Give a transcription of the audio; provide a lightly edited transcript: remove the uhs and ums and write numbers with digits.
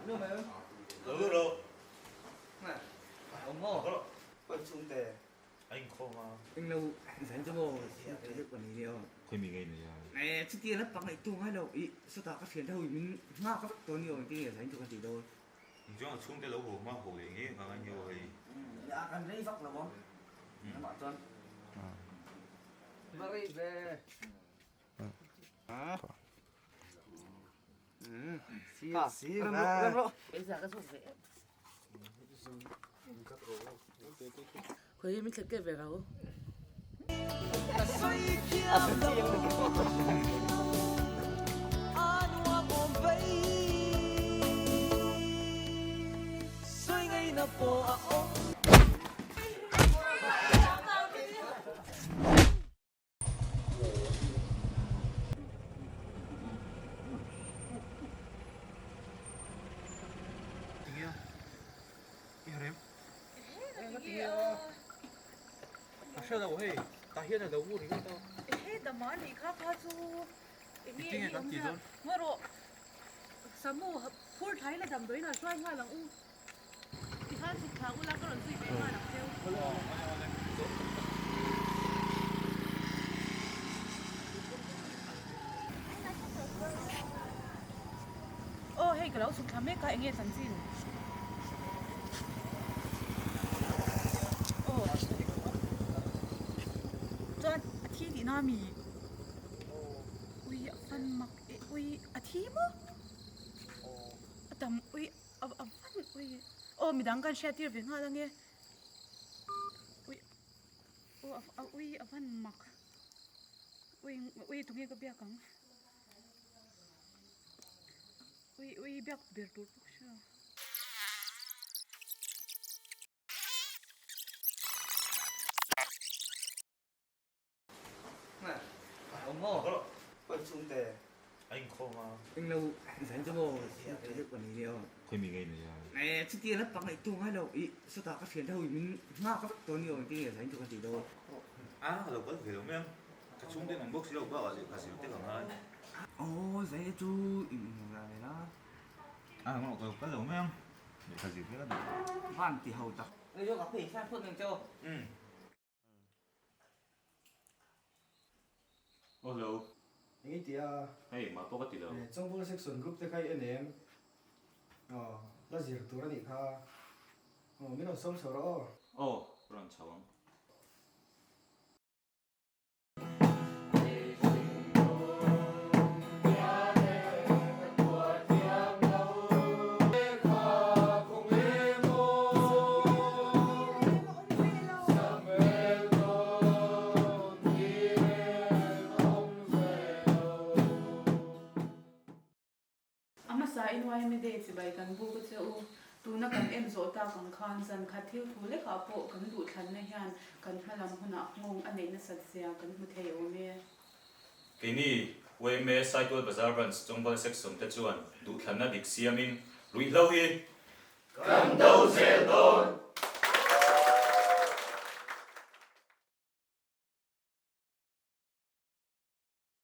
Lo lut rawh. Awm maw? Pawi chhung te. A inkhawm a. Englo zan chu maw deuh ka nei nia. Khawi mi ngei nei a? Eh chutia la pangaih tu ngai lo i sawtah ka thian te ho in min nghak vek tawh nia engtin nge zan chu kan tih dawn. Engchuan a chhungte lo haw hma haw leh ngei ang a nia hei. Nia kan rei vak lo ang amah chuan. Va rei ve. Tinge i rem? A hre lo hei, tah hian a lo mu ringawt a. Ehe dama nih kha kha chu enge Tinge kan tih dawn? Ngaw rawh Samu phur thlai la damdawiin a hruai nghal ang u. Tikhan chhuk thla ula ka rawn zui ve nghal ang cheu. Aw hei ka lo chhuk thla mek a enge chanchin? Aw chuan a thi tihna ami? Ui a fan mak e ui a thi maw? A tam ui. A van ui aw midang kan hriat tir ve nghal ange ui aw a ui a van mak ui ui tunge ka biak ang ui ui biak ber tur pawh ka hre lo. Awm maw? Pawi chhung te. A inkhawm a. Englo zan chu maw deuh ka nei nia. Khawi mi ngei nei a? Eh chutia la pangaih tu ngai lo i sawtah ka thian te ho in min nghak vek tawh nia engtin nge zan chu kan tih dawn. A ka lo kal ve lo mai ang. Ka chhung te an awm bawk si lo bakah lehkha zir te ka ngai. Aw zai te chu in inhmu ve la. A ka lo kal lo mai ang. Lehkha zir te ka duh. Van ti ho tak. Hei zawk a phei san phawt ang che aw. Umm. Aw hello. Eng i ti a? Hei mah pawh ka ti lo. Chawngpual section group te kha i en em? Aw, la zir tur a nih kha. Aw, min rawn sawm chho rawh aw. Aw, rawn chho ang. A hmasa in YMA Day chibai kan buk a che u. Tuna kan en zawh tak ang khan zan khat thil thu lekah pawh kan duhthlanna hian kan hmalam hunah nghawng a neih nasat zia kan hmu thei awm e. Keini YMA Saitual Bazar Branch Chawngval Section te chuan duhthlanna dik siamin ruihhlo hi Kan do zel dawn!